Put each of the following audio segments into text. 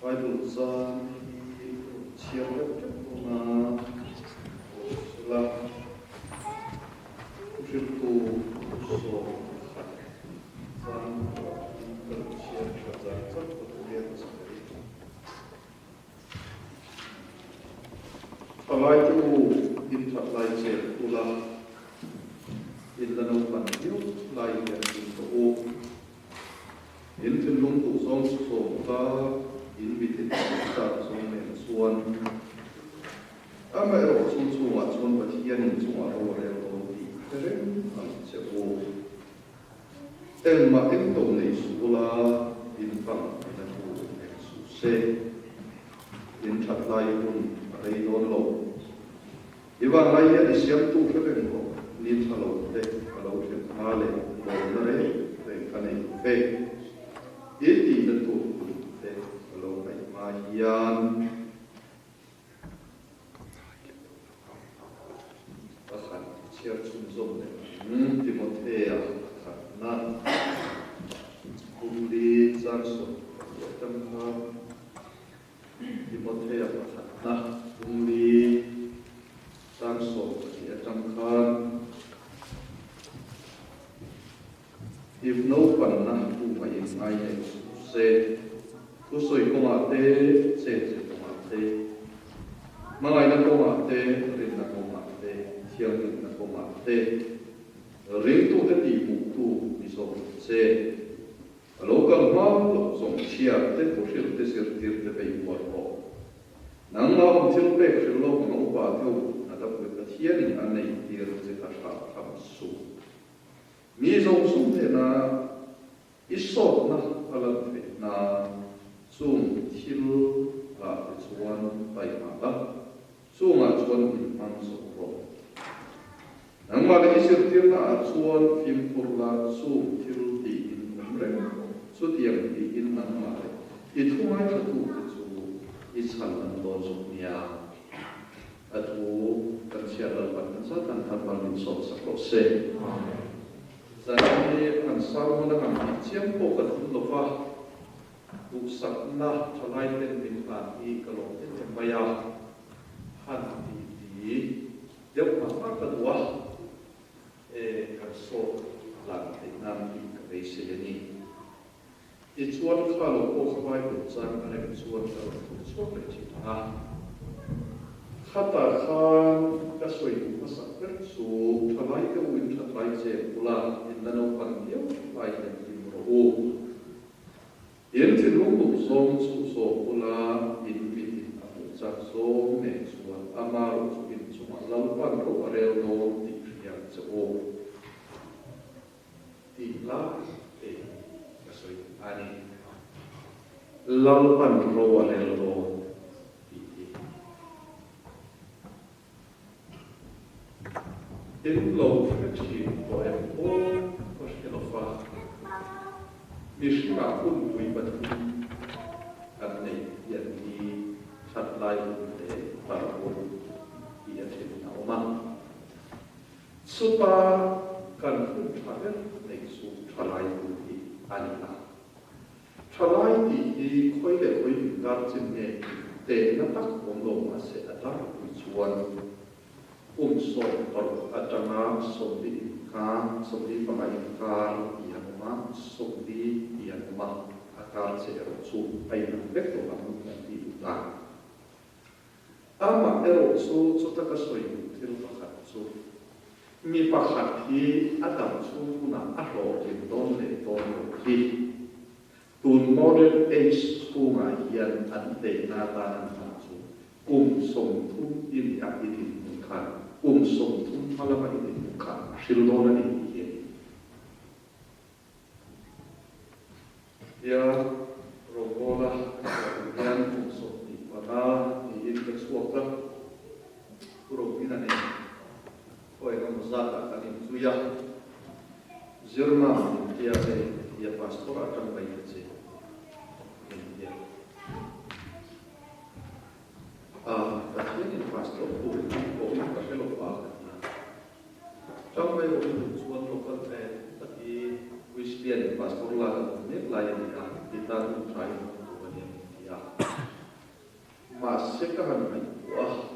Bible chang hi rawn chhiar deuh teuh dawn a, aw sela thuhriltu 11 chang erawh hi ka rawn chhiar tha char char tawh hian a sawi. Thalaite u, in that lai chen ula, in la naupan viau lai hian in tawh u. In thinlung duh zawng chu zawm ula, in mitin chak zawng nen chuan amaherawh chu chungah chuan Pathianin chungah ro a rel dawn tih hre reng ang che u. Engmah engto nei suh ula, in pang in a thu eng suh se. In that lai hun a rei dawn lo. I vanglai hian i siamtu hre reng rawh, ni tha lo te ka lo thlen hma leh lawmna reng reng ka nei lo ve. I tihna tur hun te ka lo ngaih hma hian pakhat i chhiar chhunzawm leh ang Timothea pakhatna Pumli chang 12 atang khan Timothea pakhatna Pumli chang 12 atang khan If naupanna tumah in ngai leh suh se, thusawi kawngah te, chenze kawngah te, hmangaihna kawngah te, rinna kawngah te, thianghlimna kawngah te, ringtute tihhmuhtu ni zawk ang che. A lo kal hma loh zawng chhia te thuhrilh te zirtir te bei uar rawh. Nangmah awm thil pek hrilh lawk ang upa deuh a dapui Pathianin a nei tir che kha hrah tham suh. Mi zawng zawng hnena i sawtna a lan theih nan chung thil ah te chuan taima la, chungah chuan inhmang zawk rawh. Nangmah leh i zirtirna ah chuan fimkhur la, chung thil tiin awm reng rawh. Chutiang tiin nangmah leh i thu ngaithlatu te chu i chhan an dawn zawk nia. A thu kan chhiat lo kan hman zat an thar mal min sawm sak rawh se. Zan hi an sermon a kan tih chiam pawh ka tum lo va, duhsakna thalai ten min hlan hi ka lawm em em mai a, han ti ti deuh mah mah ka duh a, e kan sawt lan theih nan tih ka beisei a ni. Tichuan kha lo pawh kha Bible chang a rem chuan ka rawn thawk chhuak leh thin ang a. Khatah khan ka sawi duh hmasak ber chu thalai te u in that lai chen ula in la naupang viau lai hian hlim rawh u. In thinlung duh zawng chu zawm ula in mit in a hmuh chak zawng nen chuan ama ro chu in chungah Lalpan ro a rel dawn tih hria che u. Tih lai te ka sawi a ni. Lalpan ro a rel dawn tih hi. In lo hre thin tawh em aw ka hre lo va. Mihringah hunpui pathum kan neih hian hi that lai hun leh tar hun tih a then a awm a. Chuta kan hun tha ber neih chu thalai hun hi a ni a. Thalai tih hi khawi leh khawi inkar chin nge tehna tak awm lo mahse a tlangpui chuan kum 16 atanga 40 inkar, 45 inkar tih an awm a, 40 tih an awm a, a kar che erawh chu a inang vek lo ang kan tih duh dan. Amah erawh chu chuta ka sawi duh thil pakhat chu, mi pakhat hi a dam chhung hunah a hlawhtlin dawn leh dawn lo hi tun modern age chhungah hian an tehna atan an hman chu kum 30 i nih a i dinhmun khan kum 30 hma lama i dinhmun khan a hril dawn a ni tih hi a ni. Tia rawngbawla ka chhuah duh hian kum 25 niin ka chhuak a, Pu Rohmina nen khaw eng emaw zatah kan inzui a, Zirma min tia hei tia pastor atang mai ta che min tia. A, Pathianin pastor turin min ko in ka hre lo va ka ti a. Tang mai rawh i duh chuan local eh ka ti. Whislian pastor lak a tum mek lai a ni a, i tan hun tha in hmang tur a nia min ti a. Mahse ka han ngaihtuah a,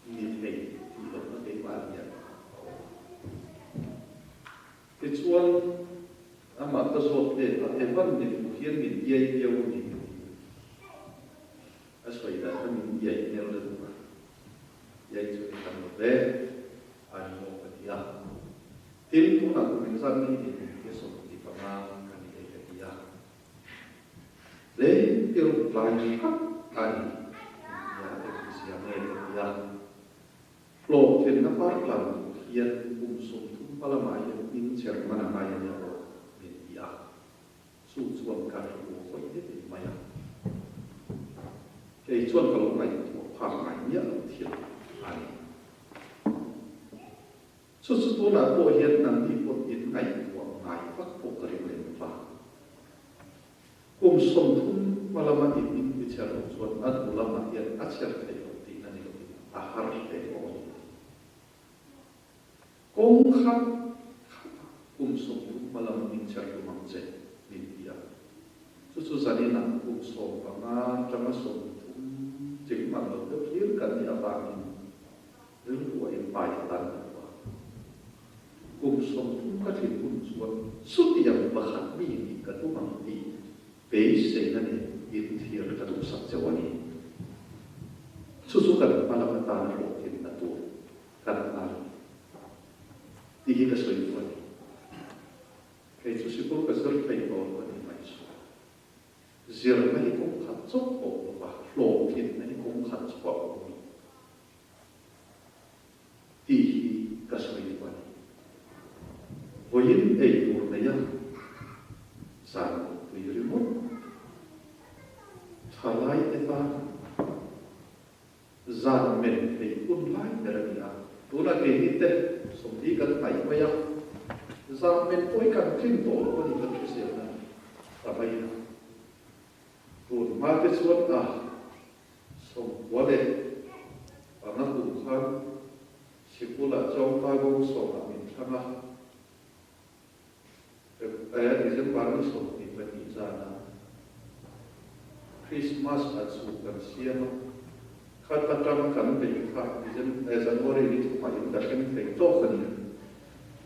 ni thei tih lohna keimah hian a awm. Tichuan, amah ka zawt let a, Evan ni duh hian min iai viau a ni ka ti a. A sawi dan kha min iai hmel lutuk a, iai chu ni hran lo ve, a ni maw ka ti a. Tin, tunah kum engzat nge i nih kum hi 25 ka ni e ka ti a. Tlem tir tlai hrat a ni intia engtizia nge ka ti a. Hlawhtlinna par tlan tur hian kum 30 hma lamah hian hming cher hman a ngai a nia aw min ti a. Chu chuan ka rilru hawi heti mai a. Kei chuan ka lo ngaihtuah phak ngai miah lo thil a ni. Chu chu tunah pawh hian nangni pawh in ngaihtuah ngai vak pawh ka ring lem va. Kum 30 hma lama in in ti chher loh chuan a hnu lamah hian a chher thei lo tihna ni lovin a har hle awm a ni. Kawng khat khatah kum 30 hma lama min chher tum ang che min ti a. Chu chu zaninah kum 15 tanga 30 tling man lo deuh hlir kan nih avangin rilru a inpai tan a duh a. Kum 30 ka thlin hun chuan chutiang pakhat mi nih ka tum ang tih beiseina nen inthlir ka duhsak cheu a ni. Chu chu kan hma lam atana hlawhtlinna tur kan nghal tih hi ka sawi duh a ni. Kei chu sikul ka zir thei tawh lo a ni mai chu. Zirna hi kawng khat chauh awm lo va, hlawhtlinna hi kawng khat chauh a awm lo. Tih hi ka sawi duh a ni. Vawiin ei tur neia zan mutpui ringawt thalai te tan zan men theih hun lai ber a ni a. Tunah keini te sawmli kan hnaih mai a, zan men pawh hi kan tlin tawh lo a ni kan hriselna ta mai a. Tun hma te chuan a 95 kum khan Sikulah Chawngtai bawm sawmah min thlang a, December ni 22 zana Christmas a chu kan siam a, khat atang kan bei kha January ni thumah in ka thleng thei tawk a ni.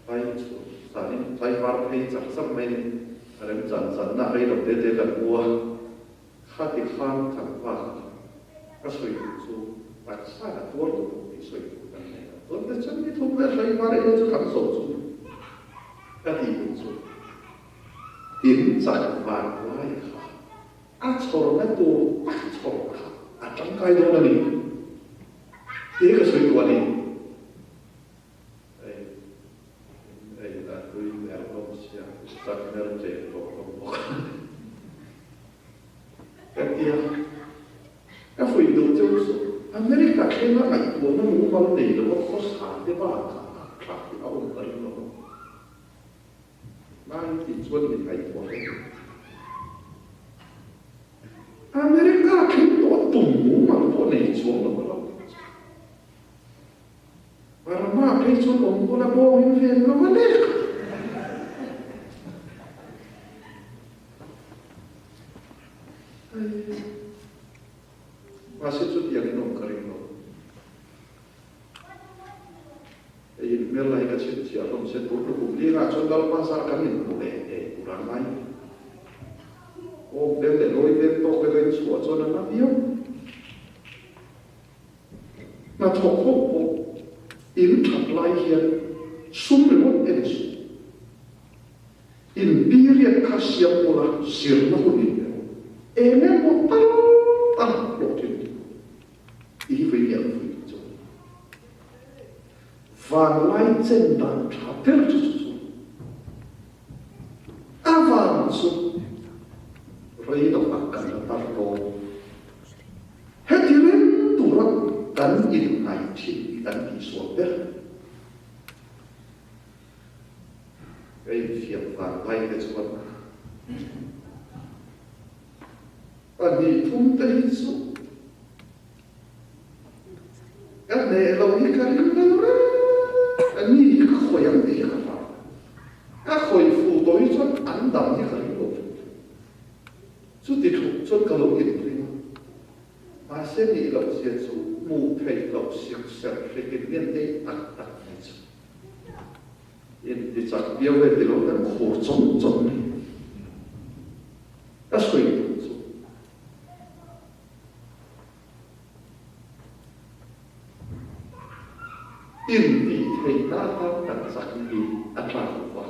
Tlai chu zanin tlai var phei chak chak mai ni, a rem chan channa rei lo te te kan hmu a. Khati khan kan pa kha ka sawi duh chu taksa a tuar lutuk tih sawi duh kan nei lo. Chuan te chuan ni thum leh hlei var ilo chu kan zawh chu ka tih duh chu in chak van lai kha a chhawrna tur tak chhawr kha a tangkai dawn a ni tih hi ka sawi duh a ni. Hei in ei a tui hmel hlawm sia, chak hmel chei tawh hlawm bawk a ni. Ka ti a, ka fuih duh cheu chu America thlenga ngaihtuahna mumal nei lova khawsa te bakah a thlak hi a awm ka ring lo. Lai tih chuan min ngaihtuah hle. America thleng tawh tum mumal pawh nei chuang lo a lo tih chu. Burma phei chuan awm bula bawngin ven lo a lek. Mahse chutiang in awm ka ring lo. Hei in hmel lai ka chhinchhiah hlawm se tur lukum lingah chuan Lalpa zar kan inhmu leh ngei tur a ngai. Awm vel leh lawi vel tawk leh ka inchhuah chuan a na viau. Hnathawk ho pawh in that lai hian sum ringawt en suh. In period kha siam ula zirna hun in pe rawh. Eng emaw tal tal hlawhtling tur i hi vei lian vui chu. Vanlai chen dan tha ber chu chu chu a van chu rei lovah kan la tar dawn. Heti reng tura kan inngaih thin hi kan tihsual ber. Ka infiam vang lai te chuan pahnih thum te hi chu ka hneh lo hi ka ring lo reng a ni hi ka khawih ang tih hi ka hlau. Ka khawih fuh tawh hi chuan an dam hi ka ring lo. Chuti tluk chuan ka lo inring a. Mahse nih loh zia chu hmuh theih loh sikserh hrikin mian ei tak tak mai chu. Inti chak viau e tilo kan khur chawm chawm mai. Ka sawi tum chu. Intih theihna atan kan chak hi a tlak lo va,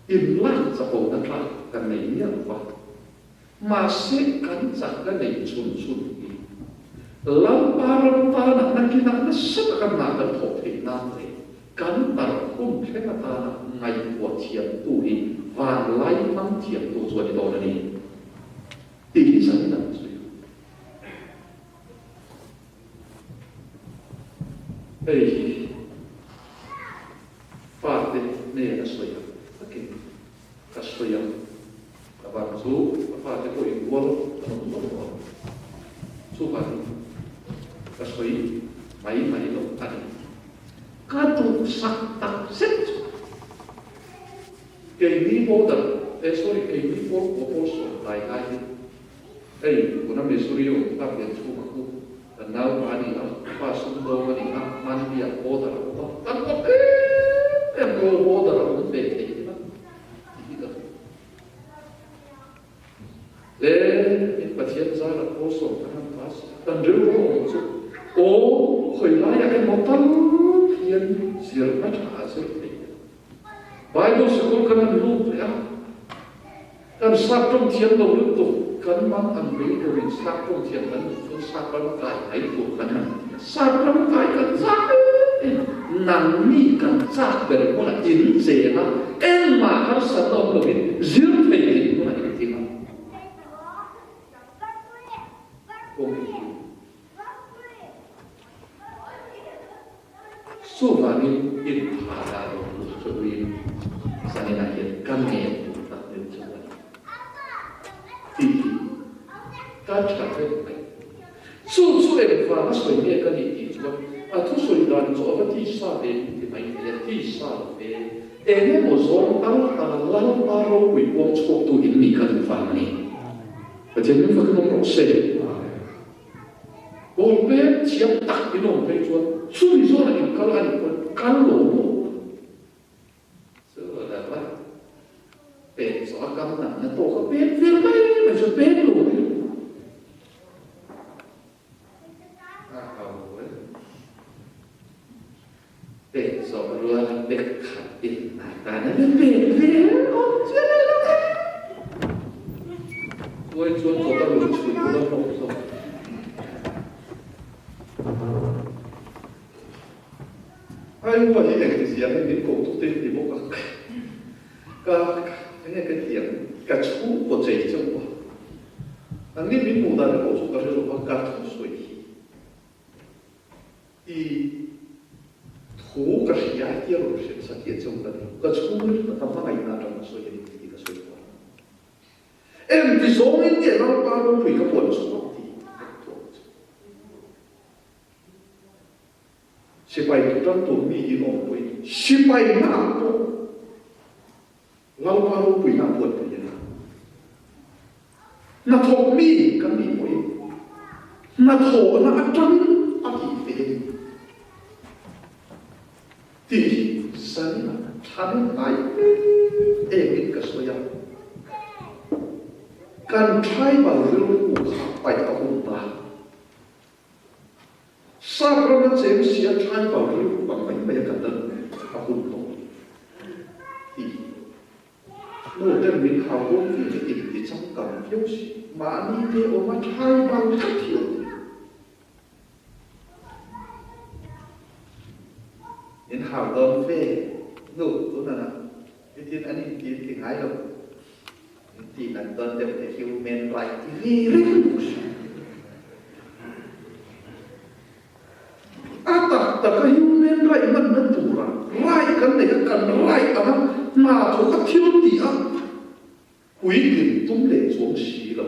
inlak chapona tlak kan nei miah lo va. Mahse kan chak ka neih chhun chhun hi Lalpa ram tanah nakinah nasa taka hna kan thawh theih nan leh kan tar hun thleng atana ngaihtuah thiamtu hi vanlai hmang thiamtu chu a ni dawn a ni tih hi zan dang chu hei hi fate hnena sawi ang takin Ka sawi a, ka ban chu ka fate pawh in rual an awm zawk tawh ang. Chuvangin ka sawi mai mai lo a ni. Ka duhsak tak zet chu keini border, eh sorry, keini pawl kua pawl sawn kai lai hi hei tuna Missouri awm tak lian chhunga khu kan nau pa a ni a, ka pa sumdawng a ni a, hmanni ah border a awm a, kan awm em em lo border a awm ve thei ila. Le in Pathian zara pawl sawm kan han pass kan rilru awm chu aw khawi laiah emaw tal hian zirna tha a zir thei a. Bible sikul kan han lut leh a, kan sap tawng thiam lo lutuk kan mang ang mai turin sap tawng thiam kan duh chuan sap ram kai mai tur kan han ti a, sap ram kai kan chak em em nangni kan chak ber hmunah in cheng a, Engmah harsatna awm lovin zir thei tih hmunah in ding a. Kawng in ding. Chuvangin in pha dah lo tur chu uiin zaninah hian ka ngen tur tak deuh chu a ni. Tih hi ka tha vek mai. Chu chu engvanga sawi nge ka nih tih chuan a thusawi dan chu a va tisa ve in ti mai thei a, tisa lo ve. Eng emaw zawng tal tal Lalpa ropui puang chhuaktu in nih ka duh vang a ni. Pathian min fakin awm rawh se. Kawl pek thiam tak in awm phei chuan chumi zawnah in kal a nih pawn kal lo maw? Chu la va pek zawh a kam natna tawk a pek vel mai mai chu pek lo mai a hau e. Pek zawh rual a pek khat in a tan a pek vel awm chiah leh lo e. Tuai chuan kawt a rawn chhui bula hlawk zawk. Ai upa hi eng zia nge min ko tute hi ti bawk a, ka enge ka tih ang, ka chhungkaw chei chauh a, an ni min hmuh dan erawh chu ka hre lo va, ka thusawi hi i thu ka hria hi a rawn hriat sa tih a chauh ka ni, ka chhungril taka hmangaihna atang ka sawi a ni tih ka sawi kual. Engti zawngin nge Lalpa ropui ka puan chhuak tih ka tuah chu. Sipai tu tan tur mi in awmpui sipai hna pawh Lalpa ropui hna puan thei a ni. Hnathawk mi kan nih pawhin hnathawhna atangin a tih theih a ni tih hi zaninah thanem ngai em emin ka sawi a. Kan tribal rilru kha paih a hun ta. Sap rama cheng sia tribal rilru ang mai mai a kan la a hun tawh tih hi nu ten min hau dawn ve hi in ti changkang viau si mahni te awma tribal tlat hi awm thei. Min hau dawn ve nu tunah hitin an inti in ti ngai lo. In tih nat dawn deuh te human right ti ve reng bawk si. A tak tak a human right hmanna tura right kan nei a, kan right anga hna thawk a thil tih a puitlin tum leh chuang si lo.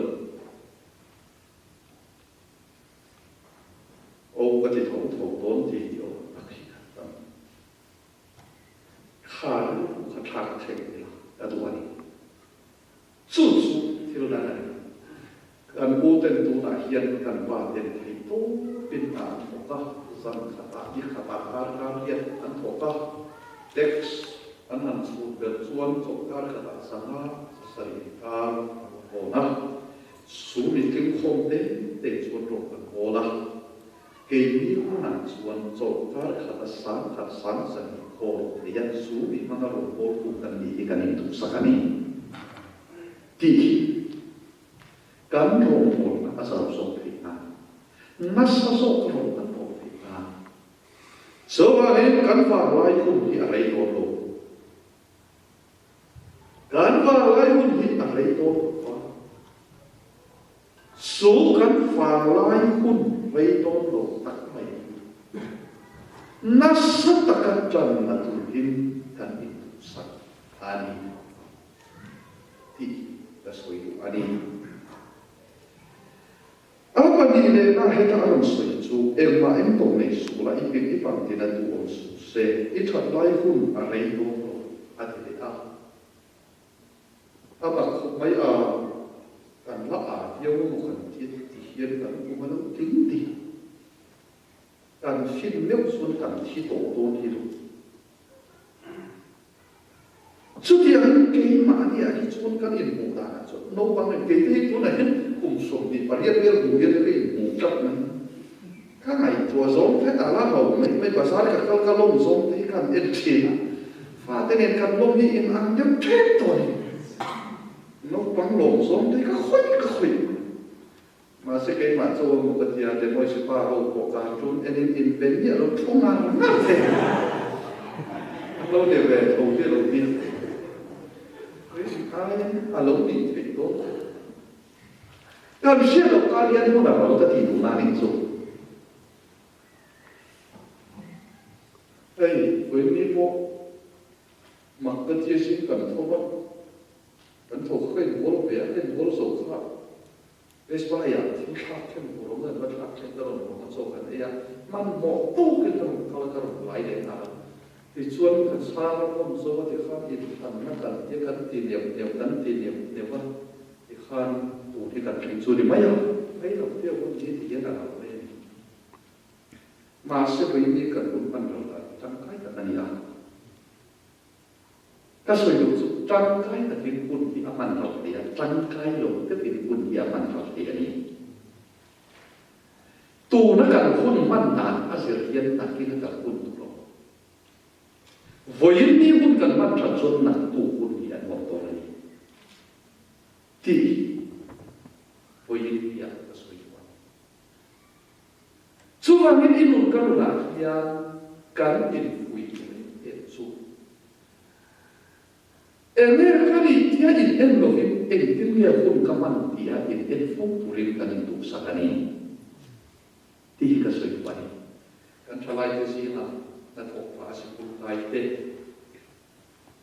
Aw ka ti tho tho dawn tih hi aw tak hi kan tam. Kha rilru kha thlak thleng ila ka duh a ni. Chu chu thil dang a ni. Ka. Kan u ten tunah hian kan pa ten thei tawpin hna an thawk a, zan khatah ni khatah kar kar hian an thawk a, tax an han chhut belh chuan chawlhkar khatah sanga sarih inkar an hawn a, sum intling khawm te te chuan rawng kan hawl a. Keini hunah chuan chawlhkar khata sangkhat sangchani khawl theia chu mi hmanga rawn bawltu kan nih hi kan intuksak a ni tih hi kan rawngbawlna a zau zawk theih nan, nasa zawk rawn kan bawl theih nan. Chuvangin kan vanglai hun hi a rei dawn lo. Kan vanglai hun hi a rei dawn lo va. Chu kan vanglai hun rei dawn lo tak mai hi nasa taka tan la turin kan induhsak a ni tih ka sawi duh a ni. A pahnih lehna heta a rawn sawi chu engmah engtawng nei suh la i pin i pangtin a duh awm suh se, i that lai hun a rei dawn lo a ti leh a. A mak khawp mai a, kan la a viau emaw kan ti ti hian kan kum a lo tling ti. Kan fin meuh chuan kan thi tawh dawn hi lo. Chutiangin keimahniah hi chuan kan inhmuh danah chuan naupang nen keite hi tunah hian kum 28 vel hmuh hian ka inhmuh tlat mai. Ka ngaihtuah zawng te ta la ho mai mai bazar ka kal ka lawm zawng te hi ka han en thin a, fate nen kan lawm hi in ang deuh tep tawh a ni. Naupang lawm zawng te hi ka khawih ka khawih mai. Mahse keimah chaw emaw ka tia te Moise pa ho pawh cartoon en in in pe miah lo thu ngar ngar te an lo ni ve tho te lo nia. Rin aiin a lo nih theih dawn lo. Kan hriat loh kar hian hmun a ral ka tih duhna a nih chu. Hei, vawiin pawh mak ka tia sin kan tho va, kan tho kha ka inbual ve a, ka inbual zo kha Vespa-ah thil thlak khen tur awm lo, va thlak khen ka rawn hawn a, chaw kan ei a, hmanhmawh tawkin ka rawn kal a, ka rawn lai leh nghal a. Tichuan ka chhang a awm zo a tikhan inthlanna kan tia kan ti neuh neuh kan ti neuh neuh a. Tikhan tun hi kan thleng chu ni mai a, rei lo te hun hi ti hian a lo mai a ni. Mahse vawiin kan hun hman lo dan hi tangkai tak a ni a. Ka sawi duh chu tangkai takin hun hi a hman lo thei a, tangkai lo deuhin hun hi a hman lo thei a ni. Tuna kan hun hman dan a zir hian nakin a kal hun tur awm. Vawiin ni hun kan hman that chuan naktuk hun hi a nuam dawn a ni tih vawiin ni ah ka sawi duh a. Chuvangin i nun ka nunah hian kan inpui tur em em chu enge ka nih tia in en lovin engtin nge hun ka hman tia in en fo turin kan induhsak a ni tih hi ka sawi duh a ni. Kan thalaite zingah hnathawk pah a sikul kai te,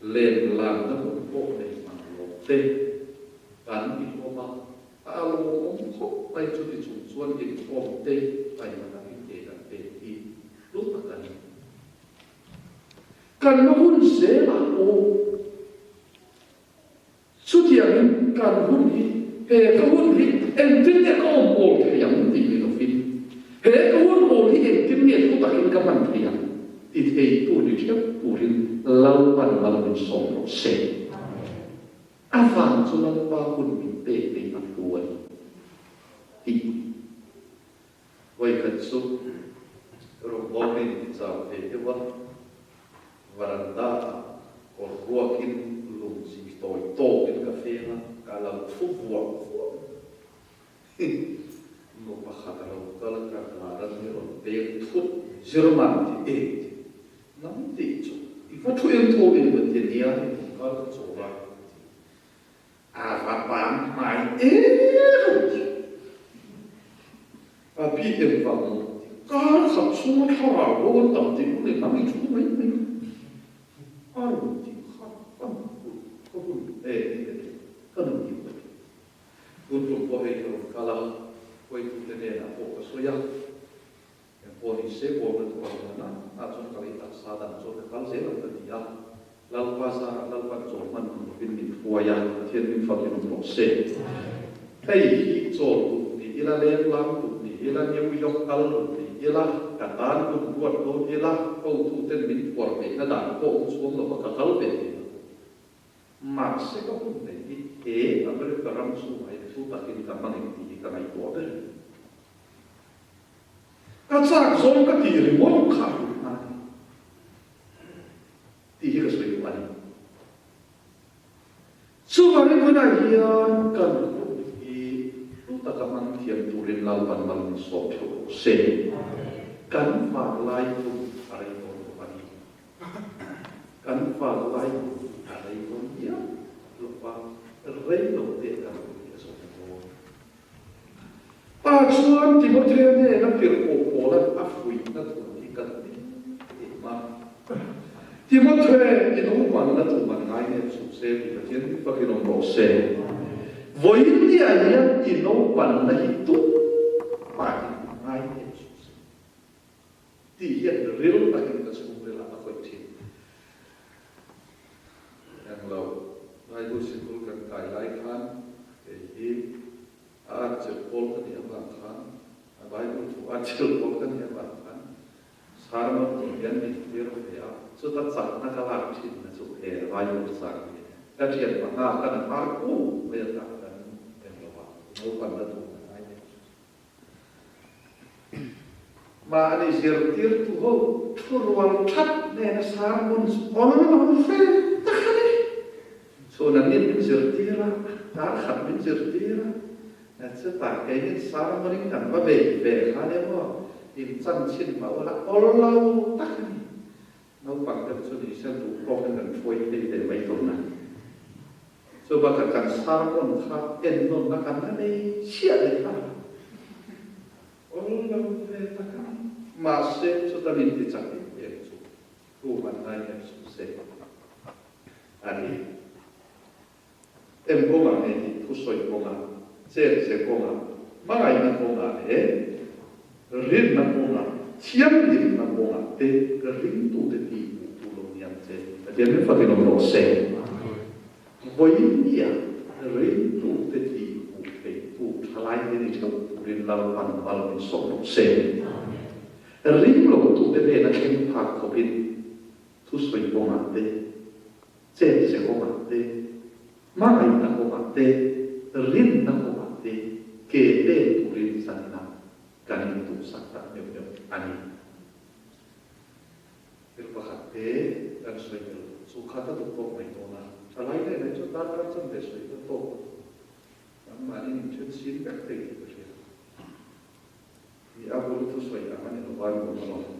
len lanna hmun pawh nei hman lo te kan inawm a, a lawmawm khawp mai chuti chung chuan inkhawm te taima takin ke kan pek hi hlu tak a ni. Kan la hun zelah pawh Chutiangin kan hun hi, he ka hun hi engtin nge ka awm awl thei ang tih ni lovin, he ka hun awl hi engtin nge thu takin ka hman thei ang ti theitu ni theuh turin Lalpan mal min sawm rawh se. A vang chu Lalpa hun min pek te hi a hlu a ni tih vawikhat chu rawngbawlna in ti chau thei deuh a. Varanda-ah kawr ruakin lungzi tawi tawkin ka feng a, ka lo thu vuah vuah mai. Nu pakhat a lo kal a, ka hnar a ni rawn peng thut, Zirman ti e ti, nang tih chu i va thu em tho em va ti nia, i hmu kal ka chaw a ti. A va bang hmai em ti. A bi em vang maw ti. Kar khat chhunga thlarau bo an tam tih hun eng ang i thu mai mai a rawn ti kha ka nun ka hun e ti ka ti ka nun hi ka ti. Tun tum pawh hei ka rawn kal a, hruaitute hnenah pawh ka sawi a. Engpawh ni se bawlna thu a rawn a, a chuan ka lei taksa dan chuan ka kal zel ang ka ti a. Lalpa zarah Lalpan chawl hman hun lovin min hruai a, Pathian min fakin awm rawh se. Hei hi chawl tur. ila, lenglam duh ni ila, New York kal duh ni ila, ka tan hun ruat dawn ila, hotuten min phuar theihna dan pawh awm chuang lova ka kal ve thei lo. Mahse ka hun nei hi he America ram chhungah hian thu takin ka hmang em tih hi ka ngaihtuah ber a ni. Ka chak zawng ka tih ringawt kha a hlut hna a ni tih hi ka sawi duh a ni. Chuvangin tunah hian kan hun hi hlu taka hmang thiam turin Lalpan mal min sawm theuh rawh se. Kan vanglai hun a rei dawn lo a ni. Kan vanglai hun a rei dawn viau lo va, rei lo te kan hun hi a zawm dawn. Pa chuan Timothea hnena tirhkoh Paula'n a fuihna thu hi ka duh em em a. Timothe, i naupangna chu man ngai nep suh se tih Pathian hming fakin awm rawh se. Vawiin niah hian i naupanna hi tumah in ngai nep suh se tih hian ril takin ka chhungrilah a khawih thin. Englo, Bible sikul kan kai lai khan kei hi a atchilh pawl ka nih avang khan, a Bible thu atchilh pawl ka nih avang khan sermon tur hian min tir ve a, chuta chakna ka lak thinna chu he Bible chang hi ka thian panga kan hmar kung mai atang kan englo ah naupangna tur ka ngai leh thin. Mahni zirtirtu ho thurual that nena sermon chu awl lo fe tak a ni. Chhun an nin min zirtir a, tar khat min zirtir a, chutah keinin sermon in kan va bei ve kha nia maw, in chanchin mah ula awl lo tak a ni. Naupang deuh chu ni se duh tawkin kan hruai phei ve mai tur na. Chu bakah kan sermon kha ennawnna kan la nei chiah leh kha. Awl lo ve tak a ni. Mahse chuta min ti chak em em chu thu man ngai em suh se a ni. Eng kawngah nge tih thusawi kawngah, chenze kawngah, hmangaihna kawngah leh rinna kawngah, thianghlimna kawngah te ringtute tih hmuh tu lo ni ang che. Pathian min fakin awm rawh se. Vawiin nia ringtute tih hmuh theih tu thalai te ni theuh turin Lalpan mal min sawm rawh se. Ring lo tute hnena thleng phak khawpin thusawi kawngah te, Chenze kawngah te, hmangaihna kawngah te, rinna kawngah te ke pen turin zanina kan intuhsak tak meuh meuh a ni. Thil pakhat te kan sawi tel chu kha ka duh tawk mai dawn a, thalai leh mai chuan darkar chanve sawi ka tawk a duh. Nangmahni min then sin vek thei tih ka hria. Ni a bul thusawi ang a ni lo vai nuam alawm.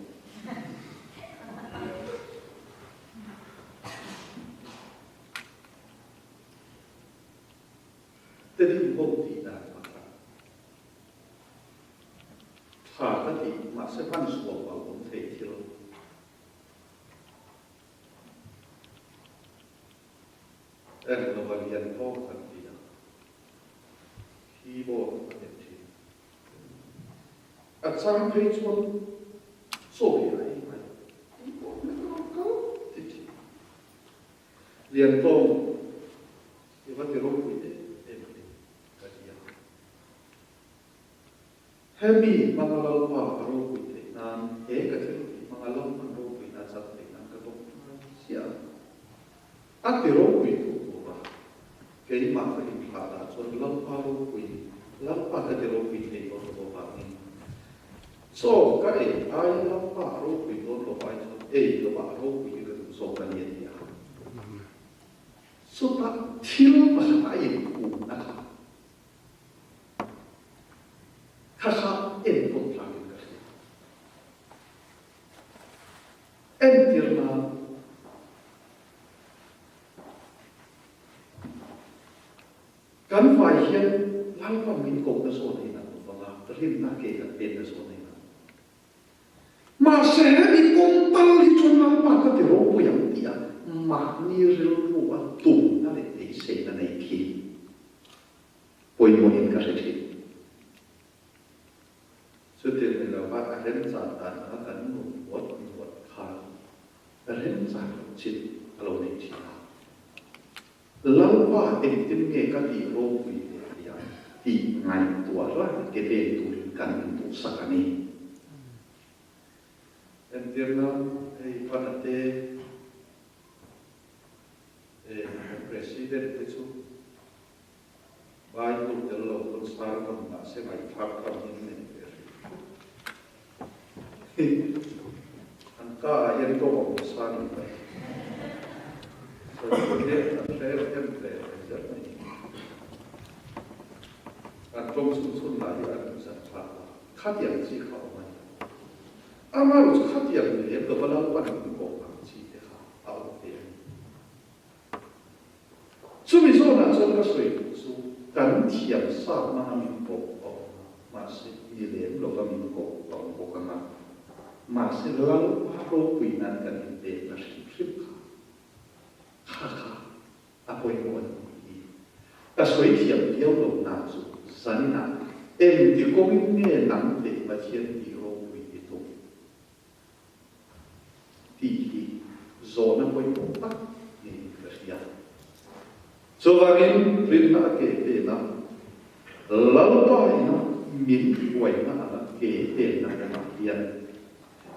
Tedim ho tih dan pakhat tha ka tih mahse hman sual palh awm thei thil. En lova lian tawk kan ti a, keyboard a hmet thin. A chang phei chuan chaw hi a ei mai tih pawh hmet a rawn kal ti thin. Liantawng i va ti ropui em em a ni ka ti a. Hemi hmanga Lalpa a ropui theih nan, he ka thil tih hmanga Lalpan ropuina a chan theih nan ka tawng ngai chiah a. A ti ropui duh tur a, keimah ka inthlah dah chuan Lalpa ropui, Lalpa ka ti ropui thei dawn lo avangin chaw ka ei aia Lalpa a ropui dawn lo ai chuan ei lovah a ropui hi ka duh zawk a ni a ti a. Chutah thil pakhat a inphumna kha kha kha enkawl tlakin ka hria. Entir nan, kan vai hian Lalpan min kohna zawn a inang lo vang a, rinna ke kan penna zawn a inang lo. Mahse, hemi kawng tal hi chuan Lalpa ka ti ropui ang tih a mahni rilru a tumna leh beiseina nei khi pawimawhin ka hre thin. Chutin ni lova a remchan dan anga kan nun ngawt ngawt khan remchan loh chin a lo nei thin a. Lalpa engtin nge ka tih ropui ve thei ang tih ngaihtuah hlai te. ke pen turin kan induhsak a ni. Entirna, hei Pana te eh kan President te chu Bible tel lo pawn sermon mahse ngaihthlak tham in nei ve hrih hrih. An ka ah hian tawng awm nasa a nih mai. Sawi tur hi an hre em ve ve zel mai. An tawng chhun chhun lah hi an zat thlak a, khatiang chi kha awm a ni. Amaherawh chu khatiang ni lem lova Lalpan min kawh ang chi te kha a awm ve a ni. Chumi zawnah chuan ka sawi duh chu kan thiam sa hmanga min kawh a awm a, mahse mi lem lova min kawh a awm bawk ang a, mahse Lalpa ropui nan kan inpekna hrim hrim kha kha kha a pawimawh a ni tih hi ka sawi thiam viau lo na chu zaninah engti kawngin nge nang teh Pathian tih ropui i tum? Tih hi zawhna pawimawh tak niin ka hria. Chuvangin rinna a ke pen a, Lalpa ina min hruaina anga ke penna kawngah hian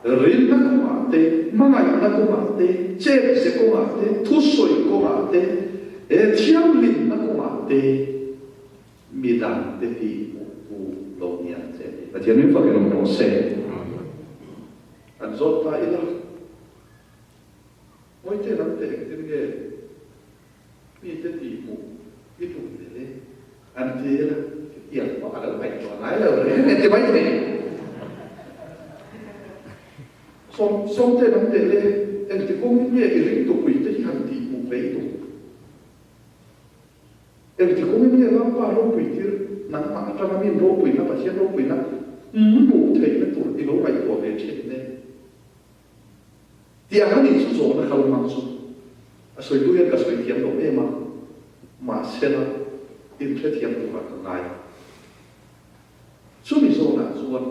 rinna kawngah te, hmangaihna kawngah te, chetze kawngah te, thusawi kawngah te, he thianghlimna kawngah te midangte tih hmuhtu lo ni ang che tih Pathian min fakin awm rawh se. An zawt ta ila, Mawite lam te engtin nge mite tih hmuh i tum ve le? An ti ila, Chutiang pawh a lo ngaihtuah ngai lo reng e ti mai thei. Sawm sawmte lam teh le, engti kawngin nge i ringtupui te hi han tih hmuh ve i tum? Engti kawngin nge Lalpa ropui tir nangmah atanga min ropuina, Pathian ropuina hmuh theihna tur i lo ngaihtuah ve thin ne? Tih ang a nih chu zawhna kal hmang chu a sawitu hian ka sawi thiam lo em a, mahsela inhrethiam turah ka ngai. Chumi zawnah chuan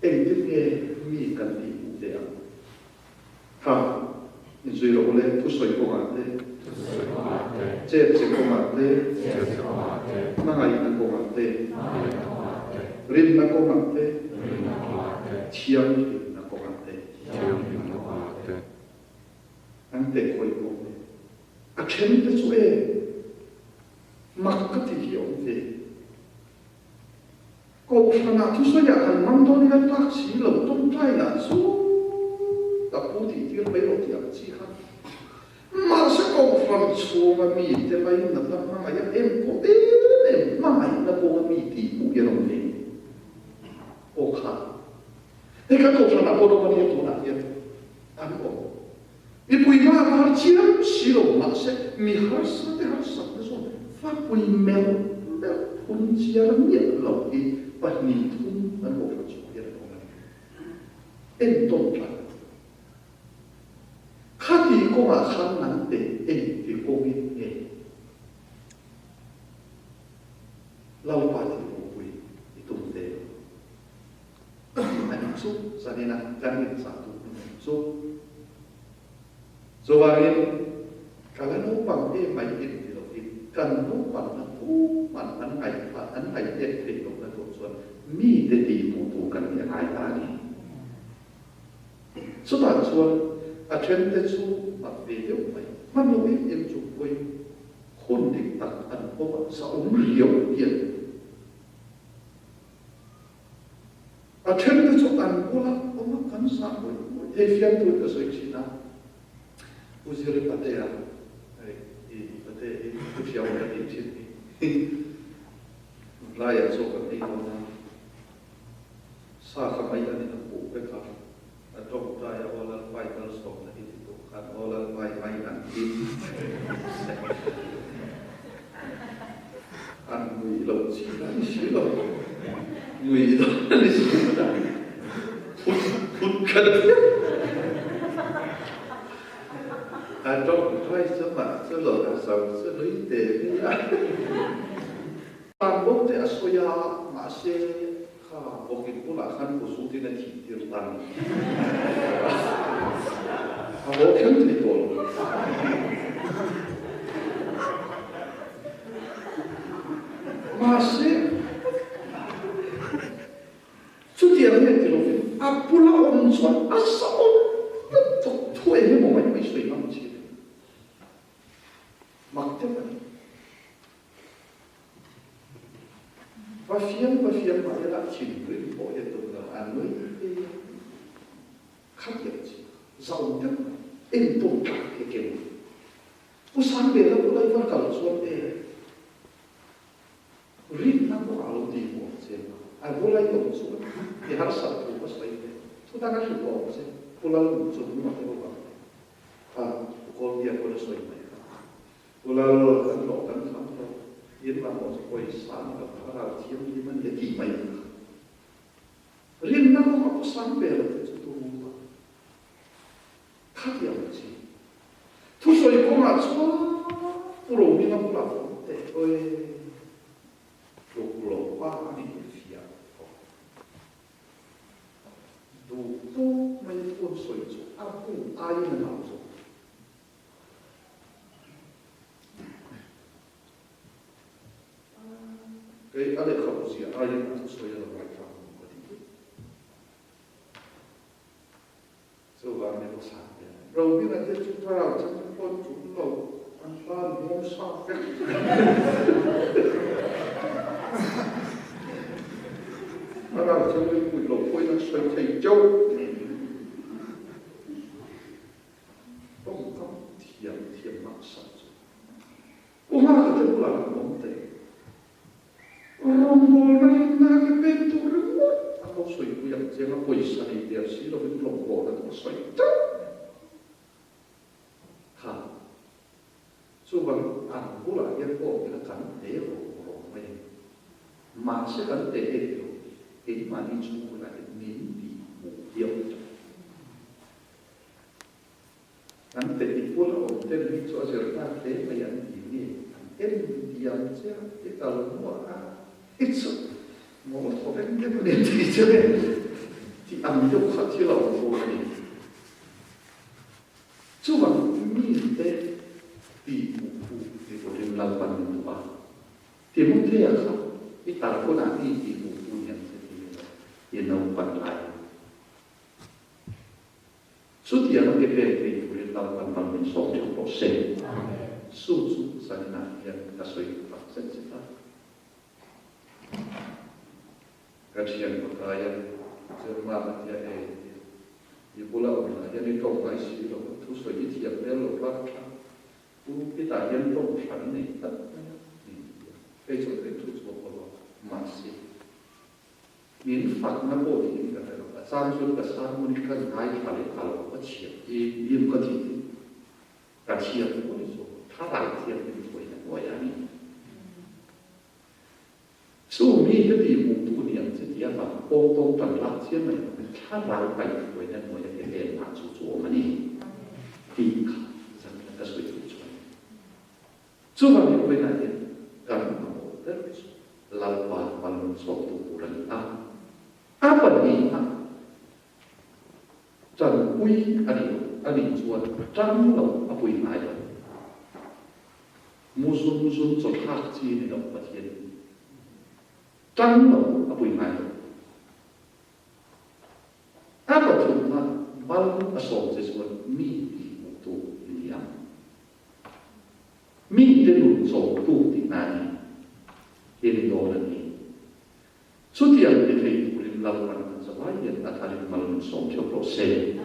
engtin nge mi kan tih hmuh ve ang? Kha, inzui rawh ule, thusawi kawngah te, chet che kawngah te, hmangaihna kawngah te, rinna kawngah te, thianghlimna kawngah te. An teh khawi kawng te. A then te chu e, mak ka tih hi a awm ve. Kohhranah thusawiah kan hmang dawn ila tlak si lo tawngtainah chu ka pu tih tir mai rawh tih ang chi kha. Mahse kohhran chhunga mite lainatna hmangaih a em pawh em em hmangaihna kawnga mi tih hmuh hian awm ve aw kha. Hei kan kohhranah pawh rawng a nia tunah hian an awm. Mipui hma a har chiam si lo mahse mi harsa te harsatna chuan fapui melh melh phun chiar miah lo hi 2 3 an kohhran chhuah hian an awm a ni. Entawn tlak a ni. Khati kawngah khan nang teh engti kawngin nge Lalpa tih ropui i tum ve lo? A nih chu zanina kan inchah duh hmun ang chu. Chuvangin ka la naupang em mai em ti lovin kan naupanna tuman an ngaihthla an ngaihnek theih lohna tur chuan mite tih hmuh tur kan nih a ngai ta a ni. Chutah chuan a thente chu mak ve deuh mai, hman lo em em chung pawhin hun dik tak an pawm a, sa awm riau hian. A then te chu an bula awm a, kan zah ngawih ngawih. Hei fiamtu in ka sawi thin a, U Ziri Patea, hei i Patea hi thu thiam ka tih thin hi, tlaiah chaw kan ei dawn a, sa kha mai an in a khuh vek a, a tawngtai a aw Lalpai malsawmna hi ti tur khan aw Lalpai mai an ti. An nui lo chi a ni si lo, nui lo a ni si lo. Phut phut khat hian a tawngtai chu mah chu lo a zo chu nui te mai a. Tan bo te a sawi a, mahse kha bawkin bulah khan Uzutin a thih tir ta ni. A haw thleng thei tawh lo. Mahse. Chutiang nge ti lovin a bula awm chuan a zahawm lutuk thu eng emaw mai mai sawi ngam chi a ni. Mak deuh a ni. Va fiam va fiam mah ila thinrim pawh hi a tum lo, a nui hle a. Khatiang chi zahawm deuh mai, entawn tlak hi keng a. Pu Sangbela bula i va kal chuan e, Rinna kawngah lo ti hmuh ang che. A bula i awm chuan i harsat thu ka sawi ve. Thu dang a hrilh lo ang che. Pu Lal chu hmung a hmu vang e. Kha Pu Kawlbia pawn a sawi mai kha. Pu Lal kan hlawh kan tham lo. In mamawh chu pawisa ni lo kha ral thianghlim a ni a tih mai ang kha. Rinna kawngah Pu Sangbela te chu tu ta. Khatiang chi. Thusawi kawngah chuan Pu Rohminga bulah awm teh awi tluk lo pa a nih hi fiah tawh. Duh tawk mai thu an sawi chu a bu aiin a nau zawk. Kei a lehkhabu zia aiin a thusawi a lo ngaithla ang ka ti tlat. Chuvang ni pawh sang ve. Rohminga te chu thlarau chang pawh an tum lo, an hla an hmawm sa vek. Thlarau chang in pui lo pawhin an sawi thei teuh. Tawngkam thiam thiam mak sak chu. U Nghaka te bulah an awm teh. Rawngbawlna hi hna ke pek tur ringawt an lo sawipui ang chiang a, pawisa nei der si lovin rawngbawlna chu a sawi teuh mai. Kha, chuvang an bulah hian pawh ila kan te rawng rawng mai a ni. Mahse kan te e ti lo, keimahni chhungkawlah hian min tih hmuh viau tawh. An te i pul a awm ten hi chu a zir tlak hle mai an ti nge an en diam che a i kal hnuah a i chu maw thaw veng deuh a ni ti che nge tih ang deuh kha thil a awm fo a ni. Chuvang mite tih hmuh thu ni turin Lalpan min duh a, Timothea kha i tar hunah mi tih hmuh tu ni ang che ti ila i naupan lai. Chutiang a ke pek thei turin Lalpan ram min sawm theuh rawh se. Su chu zaninah hian ka sawi duh tak zet zet a. Ka thian pakaia Jerma a tia e tia i bula awm lah hian i tawng ngai si lo, thusawi i thiam hmel lo rak tha. Pu Pitah hian tawng hran nei tlat mai a ni tia kei chuan ka inthu chhuak lo a, mahse Min fakna pawh niin ka hre lo. A chang chuan ka sermon hi ka ngaithla leh ta lo, ka chhiar hi lim ka ti tih ka chhiar pawh ni zawk, thlarau thianghlim hruaina hnuaiah a ni. Chu mi hi ti hmuhtu ni ang che tia vang pawng tawng tan lak chiam mai lo in thlarau kaihhruaina hnuaia ke venah chu chu awm a ni tih kha zan khat ka sawi duh chuan. Chuvangin vawiinah hian kan mamawh ber chu Lalpa hmanraw chhuaktu tur a ni a, a pahnihna tanpui a nih loh a nih chuan tan lo a pui ngai lo. Mu zun zun chawthlak chi ni lo Pathian hi tan lo a pui ngai lo. A pathumna mal a sawm che chuan mi tih hmuhtu i ni ang. Mite nun chawmtu tih na ni hi ni dawn a ni. Chutiang ti thei turin Lalpan kan zavai hian a tharin mal min sawm theuh rawh se.